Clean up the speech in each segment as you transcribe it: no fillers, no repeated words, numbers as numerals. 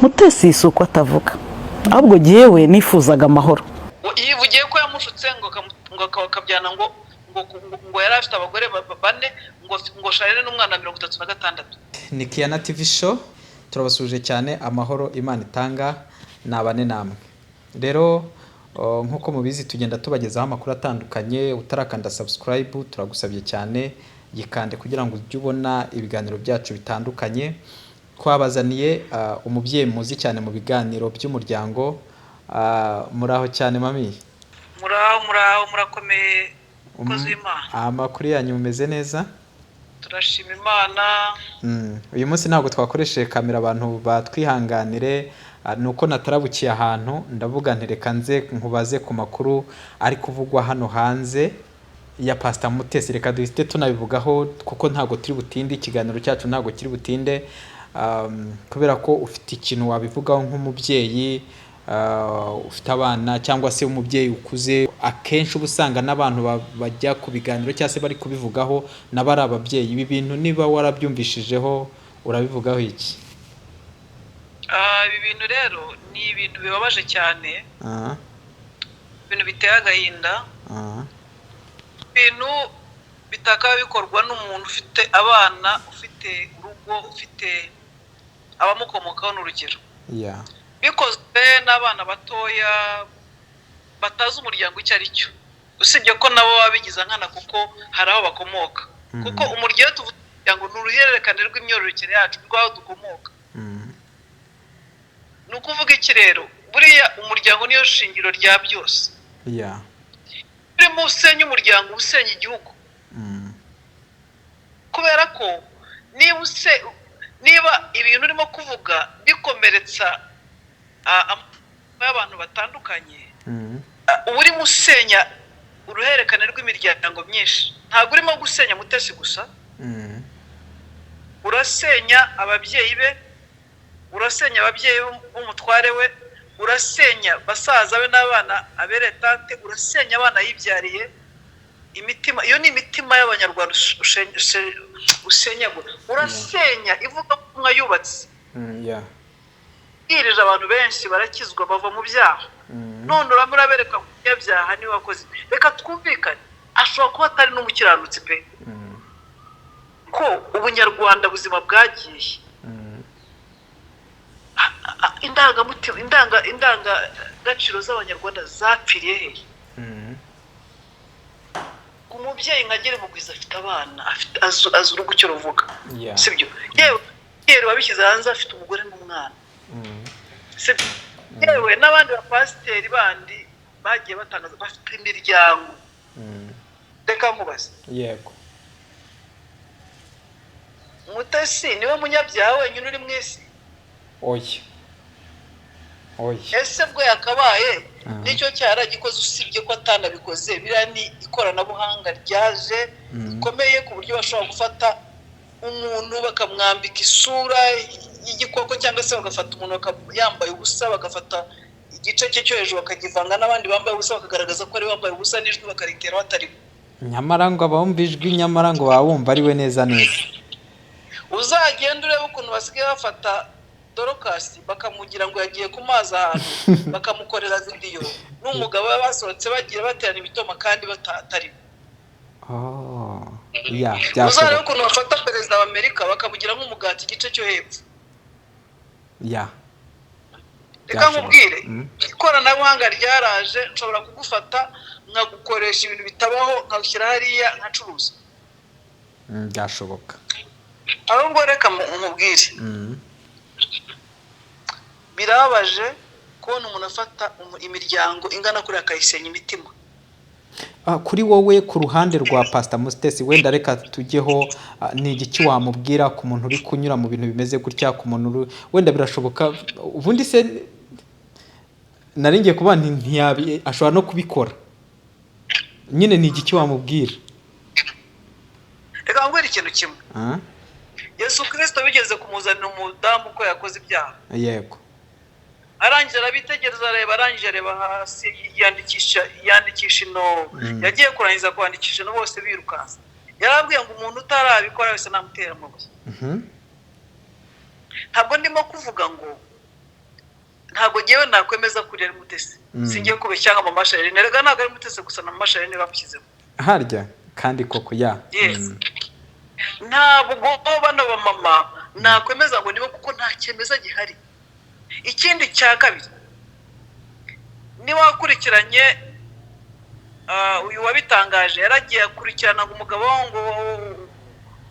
Mutesi si uko atavuga, ahubwo jyewe nifuzaga amahoro. Yivugiye ko yamushutse ngo akabyana ngo yari afite abagore bane, ngo Charlene n'umwana wa 36. Ni Kiyana TV Show, turabasuhuje cyane. Amahoro Imana itanga nabane namwe. Rero nk'uko mubizi, tugenda tubagezaho amakuru atandukanye. Utarakanda subscribe, turagusabye cyane, yikande kugira ngo ujye ubona ibiganiro byacu bitandukanye. Twabazaniye umubyeyi muzi cyane mu biganiro by'umuryango. Muraho cyane, mami? Muraho, muraho, murakomeye, mukozi w'Imana? Amakuru yanyu, mumeze neza? Turashima Imana. Uyu munsi ntabwo twakoresheje kamera, abantu batwihanganire. Ni uko natarabukiye ahantu, ndavuga nti reka nze nkubaze ku makuru ari kuvugwa hano hanze ya Pastor Mutesi. Reka duhite tunabivugaho kuko ntabwo turi butinde, ikiganiro cyacu ntabwo kiri butinde, kubera ko ufite ikintu wabivugaho nk'umubyeyi ufite abana cyangwa se umubyeyi ukuze. Akenshi uba usanga n'abantu bajya ku biganiro cyangwa se bari kubivugaho nabo ari ababyeyi. Ibi bintu niba warabyumvishijeho, urabivugaho iki? Ibi bintu rero ni ibintu bibabaje cyane, ibintu biteye agahinda, ibintu bitakaba bikorwa n'umuntu ufite abana, ufite urugo, ufite abamukomokaho, ni urugero. Bikozwe n'abana batoya batazi umuryango icyo ari cyo, usibye ko nabo baba bigize nkana kuko hari aho bakomoka. Kuko umuryango, tuvuga umuryango, ni uruhererekane rw'imyororokere yacu, rw'aho dukomoka. Ni ukuvuga iki rero? Buriya umuryango niyo shingiro rya byose. Urimo usenya umuryango, uba usenya igihugu. Kubera ko niba ibintu urimo kuvuga bikomeretsa y'abantu batandukanye, uba urimo usenya uruhererekane rw'imiryango myinshi. Ntabwo urimo gusenya Mutesi gusa, urasenya ababyeyi be, urasenya ababyeyi b'umutware we, urasenya basaza be n'abana abereye tante, urasenya abana yibyariye. Imitima iyo ni imitima y'Abanyarwanda usenyagura. Urasenya ivugabutumwa yubatse, bwirije abantu benshi barakizwa, bava mu byaha. None uramo urabereka ngo umunyabyaha niwe wakoze. Reka twumvikane, ashobora kuba atari n'umukiranutsi pe. Ko ubunyarwanda buzima bwagiye, indangamutima, indangagaciro z'Abanyarwanda zapfiriye hehe? Umubyeyi nka Mugwiza afite abana, afite azi urugo icyo ruvuga. Sibyo? Yewe yewe, wabishyize hanze afite umugore n'umwana. Sibyo? Yewe n'abandi bapasiteri bandi bagiye batangaza bafite imiryango. Reka nkubaze. Yego. Mutesi niwe munyabyaha wenyine uri mu isi? Oya, oya. Ese bwo yakabaye nicyo cyaragikoze, usibye ko atanabikoze? Biriya ni ikoranabuhanga ryaje rikomeye, ku buryo bashobora gufata umuntu bakamwambika isura y'igikoko, cyangwa se bagafata umuntu yambaye ubusa, bagafata igice cye cyo hejuru bakagivanga n'abandi bambaye ubusa, bakagaragaza ko ari wambaye ubusa, n'ijwi bakaritera batari. Nyamara ngo abumva ijwi, nyamara ngo baba bumva ari we neza neza. Uzagenda urebe ukuntu basigaye bafata Dorokasi bakamugira ngo yagiye ku mazi ahantu, bakamukorera videwo n'umugabo we basohotse, bagiye baterana imitoma kandi batarimo. Oh, yeah, Uzarebe byashoboka. ukuntu bafata perezida wa Amerika bakamugira nk'umugati igice cyo hepfo. Reka Byashoboka. nkubwire, ikoranabuhanga ryaraje. Nshobora kugufata nkagukoresha ibintu bitabaho, nkagushyira hariya, nkacuruza. Byashoboka. Ahubwo reka nkubwire, birababaje kubona umuntu afata imiryango ingana kuriya akayisenya imitima. Kuri wowe, ku ruhande rwa Pastor Mutesi, wenda reka tujyeho, ni igiki wamubwira ku muntu uri kunyura mu bintu bimeze gutya, ku muntu uri wenda birashoboka? Ubundi se nari ngiye kuba nti ntiyabi, ashobora no kubikora nyine. Ni igiki wamubwira? Reka nkubwire ikintu kimwe. Yesu Kirisito bigeze kumuzanira umudamu ko yakoze ibyaha. Arangije arabitegereza, areba, arangije areba hasi, yandikisha inobo. Yagiye kurangiza kwandikisha ino, bose birukansa. Yarabwiye ngo umuntu utarabikora wese namutera amabuye. Ntabwo ndimo kuvuga ngo Ntabwo ngewe nakwemeza kuri ari Mutesi. Singiye kubeshya cyangwa Mama Charlene. Erega ntabwo ari Mutesi gusa, na Mama Charlene bamushyizemo. Harya kandi koko ya. Yes. Ntabwo bano bamama nakwemeza ngo nibo, kuko nta cyemeza gihari. Ikindi cya kabiri, niba wakurikiranye uyu wabitangaje, yaragiye akurikirana ngo umugabo ngo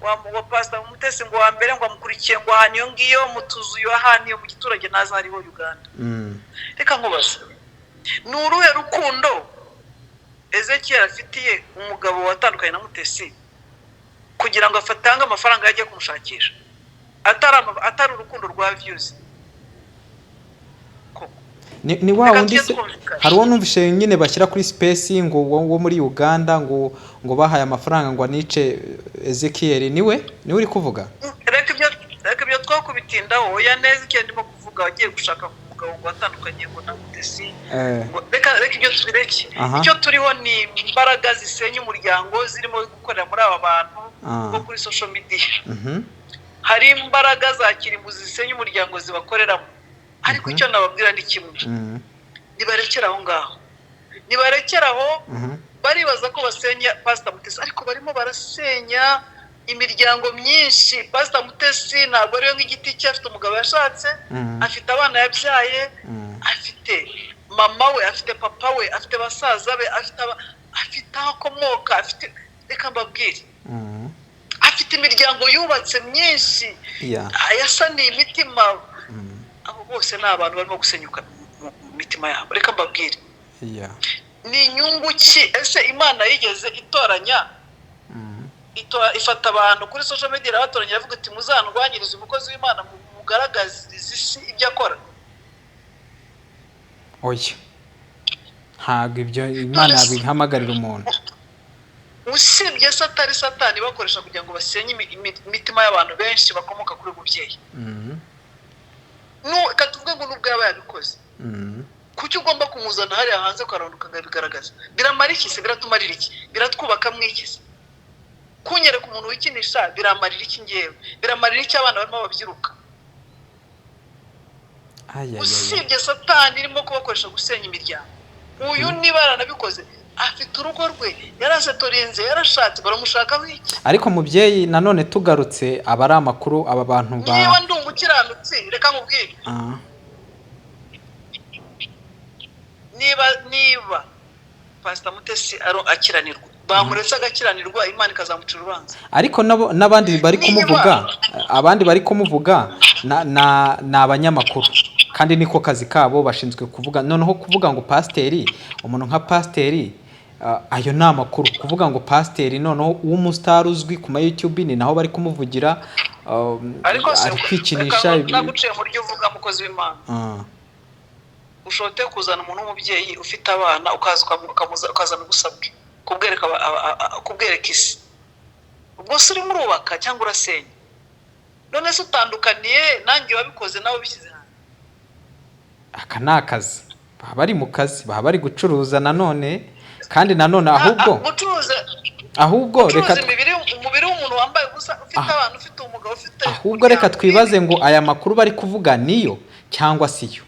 wa Pasita Mutesi ngo wa mbere ngo amukurikiye ngo ahantu iyo ngiyo mu tuzu, iyo ahantu iyo mu giturage ntazi hariho Uganda. Reka nkubaze, ni uruhe rukundo Ezekiel afitiye umugabo watandukanye na Mutesi kugira ngo afatange amafaranga yagiye kumushakisha, atari urukundo rwa views koko? Ni wa Reka wundi tujye se twumvikana. Hari uwo numvise nyine bashyira kuri space ngo wo muri Uganda ngo bahaye amafaranga ngo anice Ezekiel. Niwe uri kuvuga? Reka ibyo twakubitindaho. Oya, neza, icyo ndimo kuvuga, wagiye gushaka umugabo ngo watandukanye ngo na Mutesi. Ngo reka ibyo tubireke. Icyo turiho ni imbaraga zisenya umuryango zirimo gukorera muri aba bantu bo kuri social media. Hari imbaraga za kirimbuzi zisenya umuryango zibakoreramo, ariko icyo nababwira ni kimwe: nibarekere aho ngaho, nibarekere aho. Baribaza ko basenya Pasita Mutesi, ariko barimo barasenya imiryango myinshi. Pasita Mutesi ntabwo ariwe nk'igiti cye, afite umugabo yashatse, afite abana yabyaye, afite mama we, afite papa we, afite basaza be, afite aho akomoka, afite, reka mbabwire, afite imiryango yubatse myinshi, yasaniye imitima. Abo bose ni abantu barimo gusenyuka mu mitima yabo. Reka mbabwire, ni inyungu ki? Ese Imana yigeze itoranya, ifata abantu kuri social media irabatoranya, iravuga iti: "Muzandwanyirize umukozi w'Imana, mugaragarize isi ibyo akora"? Oya, ntabwo ibyo Imana yabihamagarira umuntu. Usibye se atari Satani bakoresha kugira ngo basenye imitima y'abantu benshi bakomoka kuri uyu mubyeyi? Reka tuvuge ngo nubwo yaba yabikoze, kuki ugomba kumuzana hariya hanze ukarunda ukabigaragaza? Biramara iki se? Biratumarira iki? Biratwubaka iki se? Kunyereka umuntu wikinisha biramarira iki ngewe? Biramarira iki abana barimo babyiruka? Ayayaya. Usibye Satani irimo kubakoresha gusenya imiryango. Uyu niba yaranabikoze, afite urugo rwe, yarasetorinze, yarashatse, baramushakaho iki? Ariko mubyeyi, nanone tugarutse, aba ari amakuru aba bantu ba Niba ndi umukiranutsi, reka nkubwire, niba Pasita Mutesi ari akiranirwa, bamuretse agakiranirwa, Imana ikazamucira urubanza. Ariko n'abandi bari kumuvuga, abandi bari kumuvuga ni abanyamakuru, kandi niko kazi kabo, bashinzwe kuvuga. Noneho kuvuga ngo pasiteri, umuntu nka pasiteri, ayo ni amakuru. Kuvuga ngo pasiteri noneho w'umusitari uzwi ku ma YouTube, ni naho bari kumuvugira, Ariko se ari kwikinisha. Reka naguciye mu ryo uvuga, mukozi w'Imana. Ushote kuzana umuntu w'umubyeyi ufite abana, ukaza ukazana ubusabwe kubwereka kubwereka isi, ubwo se urimo urubaka cyangwa urasenya? None se utandukaniye nanjye wabikoze nawe ubishyize hanze? Aka ni akazi, baba bari mu kazi, baba bari gucuruza nanone, kandi nanone ahubwo Gucuruza ahubwo reka gucuruza umubiri w'umuntu wambaye ubusa, ufite abana, ufite umugabo, ufite ahubwo reka umuryango. twibaze ngo aya makuru bari kuvuga niyo cyangwa siyo?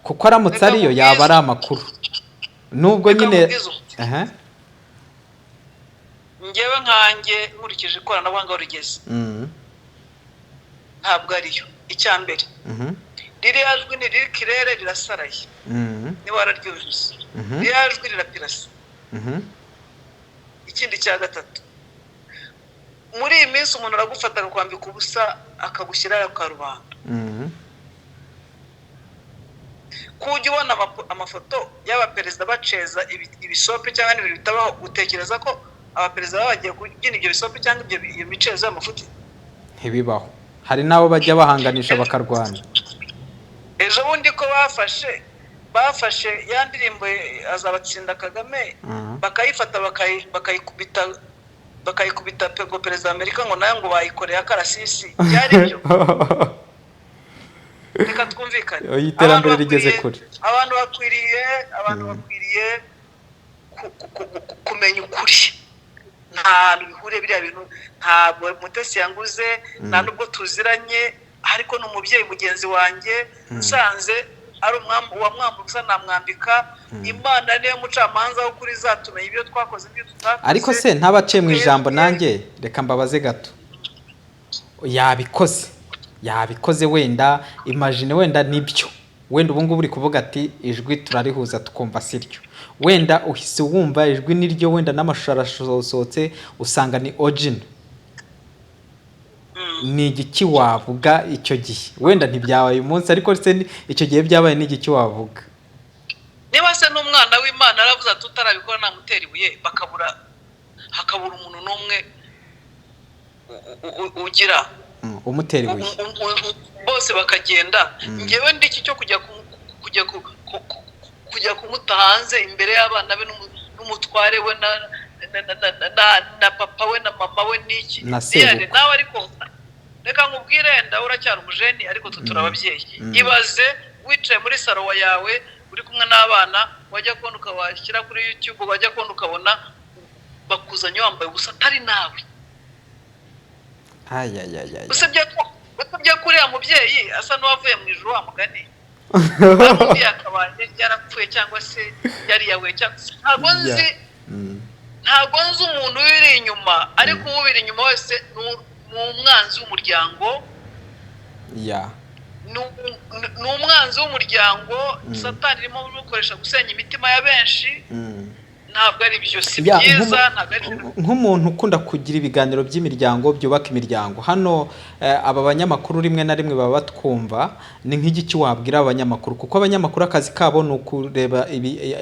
Kuko aramutse Reka ariyo, yaba ari amakuru nubwo Reka nyine nkubwize ukuri. Aha. Njyewe nkanjye, nkurikije ikoranabuhanga aho rigeze, ntabwo ariyo. Icya mbere, ririya jwi ni riri kirere, rirasaraye. Niba wararyujuje, ririya jwi rirapirasa. Ikindi cya gatatu, muri iyi minsi umuntu aragufata akakwambika ubusa, akagushyira ku karubanda. Kujya ubona amafoto y'abaperezida baceza ibisope cyangwa n'ibintu bitabaho, utekereza ko abaperezida baba bagiye kubyina ibyo bisope cyangwa iyo micezo y'amafuti? Ntibibaho, hari n'abo bajya bahanganisha bakarwana. Ejo bundi ko bafashe ya ndirimbo "Azabatsinda Kagame", bakayifata bakayikubita ngo perezida wa Amerika, ngo nawe ngo bayikoreye akarasisi, byari byo? Reka twumvikane. Oya, iterambere Abantu rigeze bakwiriye kure. Abantu bakwiriye kumenya ukuri. Nta hantu bihuriye biriya bintu. Ntabwo Mutesi yanguze, nta nubwo tuziranye, ariko ni umubyeyi mugenzi wanjye. Nsanze Ari uwamwambura ubusa namwambika. Imana niyo mucamanza w'ukuri, izatumenya ibyo twakoze n'ibyo tutakoze. Ariko se ntabaciye mu ijambo, nanjye reka mbabaze gato. Yabikoze wenda, imagine wenda nibyo, wenda ubu ngubu uri kuvuga ati ijwi turarihuza tukumva siryo, wenda uhise wumva ijwi niryo, wenda n'amashusho arasohotse, usanga ni original, ni igiki wavuga icyo gihe? Wenda ntibyabaye uyu munsi, ariko se icyo gihe byabaye, ni igiki wavuga? Niba se n'umwana w'Imana aravuze ati utarabikora namutera ibuye, bakabura, hakabura umuntu n'umwe ugira umutera ibuye, bose bakagenda, ngewe ndiki cyo kujya kumuta hanze imbere y'abana be n'umutware we na papa we na mama we n'iki? Na sebukwe. Nawe ariko reka nkubwire, ndawe uracyari umujeni, ariko twe turi ababyeyi. Ibaze wicaye muri salo yawe uri kumwe n'abana, wajya kubona ukabashyira kuri YouTube, wajya kubona ukabona bakuzanye wambaye ubusa atari nawe. Ayayayaya. Usibye ko uriya mubyeyi asa n'uwavuye mu ijuru, wa mugani umubyeyi akabaye yarapfuye cyangwa se yariyahuye cyangwa se ntabwo nzi. Ntabwo nzi umuntu ubiri inyuma, ariko ubiri inyuma wese ni umwanzi w'umuryango. Ni umwanzi w'umuryango. Satani irimo gukoresha gusenya imitima ya benshi. Ntabwo ari byo, si byiza, ntabwo ari byo. Nk'umuntu ukunda kugira ibiganiro by'imiryango, byubaka imiryango hano, aba banyamakuru rimwe na rimwe baba batwumva, ni nk'igiki wabwira abanyamakuru? Kuko abanyamakuru akazi kabo ni ukureba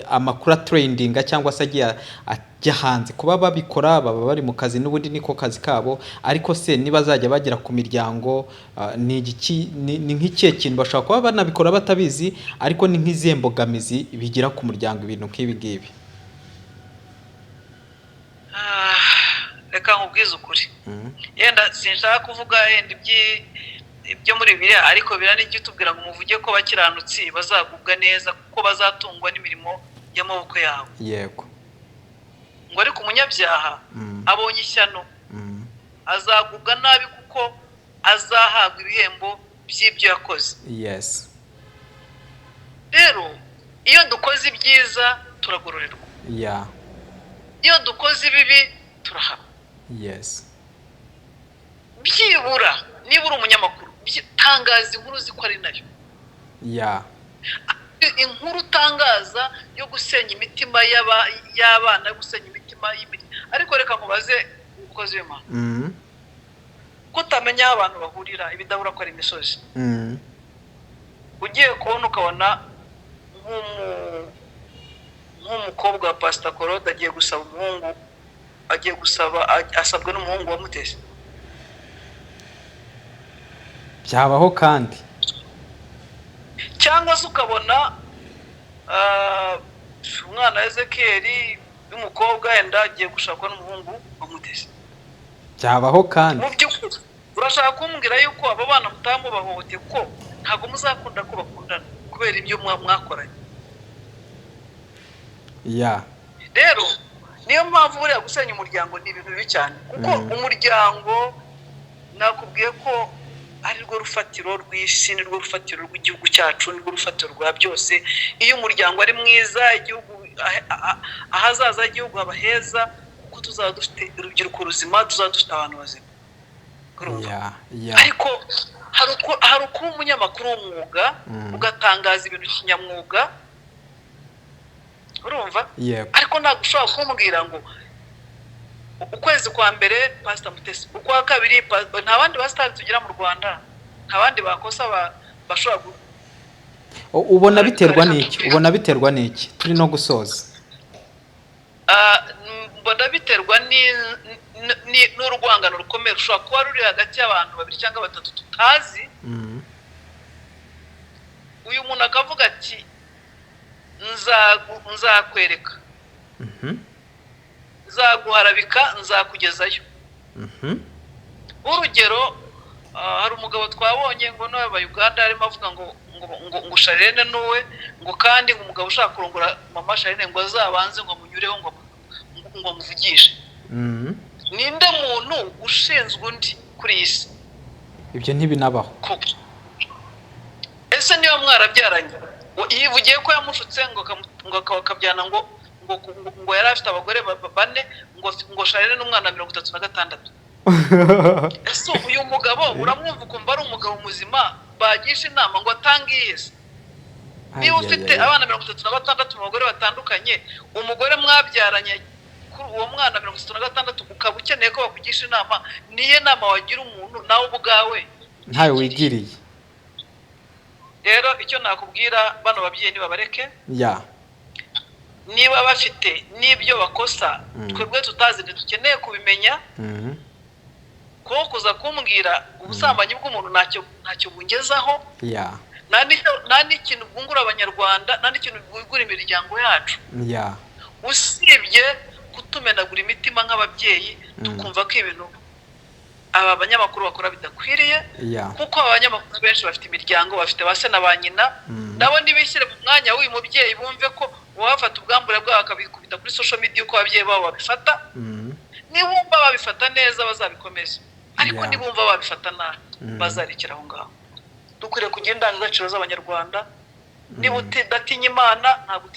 amakuru atrendinga cyangwa se agiye ajya hanze. Kuba babikora baba bari mu kazi n'ubundi niko kazi kabo, ariko se nibazajya bagera ku miryango, ni igiki, ni nk'ikihe kintu bashobora kuba banabikora batabizi, ariko ni nk'izihe mbogamizi bigira ku muryango ibintu nk'ibi ngibi? Reka nkubwize ukuri, yenda sinshaka kuvuga yenda ibyo muri Bibiliya, ariko biriya nijya itubwira ngo muvuge ko abakiranutsi bazagubwa neza kuko bazatungwa n'imirimo y'amaboko yabo. Ngo ariko umunyabyaha abonye ishyano, azagubwa nabi kuko azahabwa ibihembo by'ibyo yakoze. Rero iyo dukoze ibyiza turagororerwa. Iyo dukoze ibibi turahanwa. Byibura niba uri umunyamakuru, tangaza inkuru uzi ko ari nayo. Inkuru utangaza yo gusenya imitima y'abana, yo gusenya imitima y'imiryango. Ariko reka nkubaze, umukozi w'Imana, ko utamenya aho abantu bahurira, ibidahura ko ari imisozi, ugiye kubona ukabona nk'umukobwa wa Pasita Korode agiye gusaba umuhungu, agiye gusaba, asabwe n'umuhungu wa Mutesi. Byabaho kandi. Cyangwa se ukabona umwana wa Ezekiyeli w'umukobwa wenda agiye gushakwa n'umuhungu wa Mutesi. Byabaho kandi. Mu by'ukuri urashaka kumbwira yuko abo bana mutamubahohoteye, kuko ntabwo muzakunda ko bakundana kubera ibyo mwakoranye. Rero niyo mpamvu buriya gusenya umuryango ni ibintu bibi cyane, kuko umuryango nakubwiye ko ari rwo rufatiro rw'isi, ni rwo rufatiro rw'igihugu cyacu, ni rwo rufatiro rwa byose. Iyo umuryango ari mwiza, igihugu ahazaza h'igihugu haba heza, kuko tuzaba dufite urubyiruko ruzima, tuzaba dufite abantu bazima. Ariko hari ukuba umunyamakuru w'umwuga, ugatangaza ibintu kinyamwuga, urumva? Ariko ntabwo ushobora kumbwira ngo ukwezi kwa mbere Pastor Mutesi, ukwa kabiri nta bandi basitari tugira mu Rwanda, nta bandi bakosa bashobora Ubona biterwa n'iki? Ubona biterwa n'iki? Turi no gusoza. Mbona biterwa n'urwangano rukomeye rushobora kuba ruri hagati y'abantu babiri cyangwa batatu tutazi. Uyu muntu akavuga ati nzakwereka, nzaguharabika, nzakugezayo. Urugero, hari umugabo twabonye ngo nawe aba Uganda arimo avuga ngo ngo Charlene nuwe, ngo kandi ngo umugabo ushaka kurongora mama Charlene ngo azabanze ngo amunyureho, ngo amuvugishe. Ninde muntu ushinzwe undi kuri iyi si? Ibyo ntibinabaho. Koko ese niba mwarabyaranye Yivugiye ko yamushutse ngo ngo akabyana, ngo yari afite abagore bane, ngo Charlene n'umwana wa 36. Ese uyu mugabo uramwumva ukumva ari umugabo muzima bagisha inama ngo atange iyihe se? Niba ufite abana 36 mu bagore batandukanye, umugore mwabyaranye kuri uwo mwana 36, ukaba ukeneye ko bakugisha inama, niyo nama wagira umuntu nawe ubwawe Ntawe wigiriye. Rero icyo nakubwira, bano babyeyi nibabareke. Niba bafite n'ibyo bakosa twebwe tutazi, ntidukeneye kubimenya. Kuko kuza kumbwira ubusambanyi bw'umuntu ntacyo bungezaho, nta n'ikintu bwungura Abanyarwanda, nta n'ikintu bwungura imiryango yacu, usibye kutumenagura imitima nk'ababyeyi, tukumva ko ibintu aba banyamakuru bakora bidakwiriye, kuko aba banyamakuru benshi bafite imiryango, bafite ba se na ba nyina. Nabo ntibishyire mu mwanya w'uyu mubyeyi, bumve ko uwafata ubwambure bwabo akabikubita kuri social media, uko ababyeyi babo babifata. Nibumva babifata neza bazabikomeza, ariko nibumva babifata nabi bazarekera aho ngaho. Dukwiriye kugira indangagaciro z'Abanyarwanda. Niba udatinya Imana, ntabwo utinya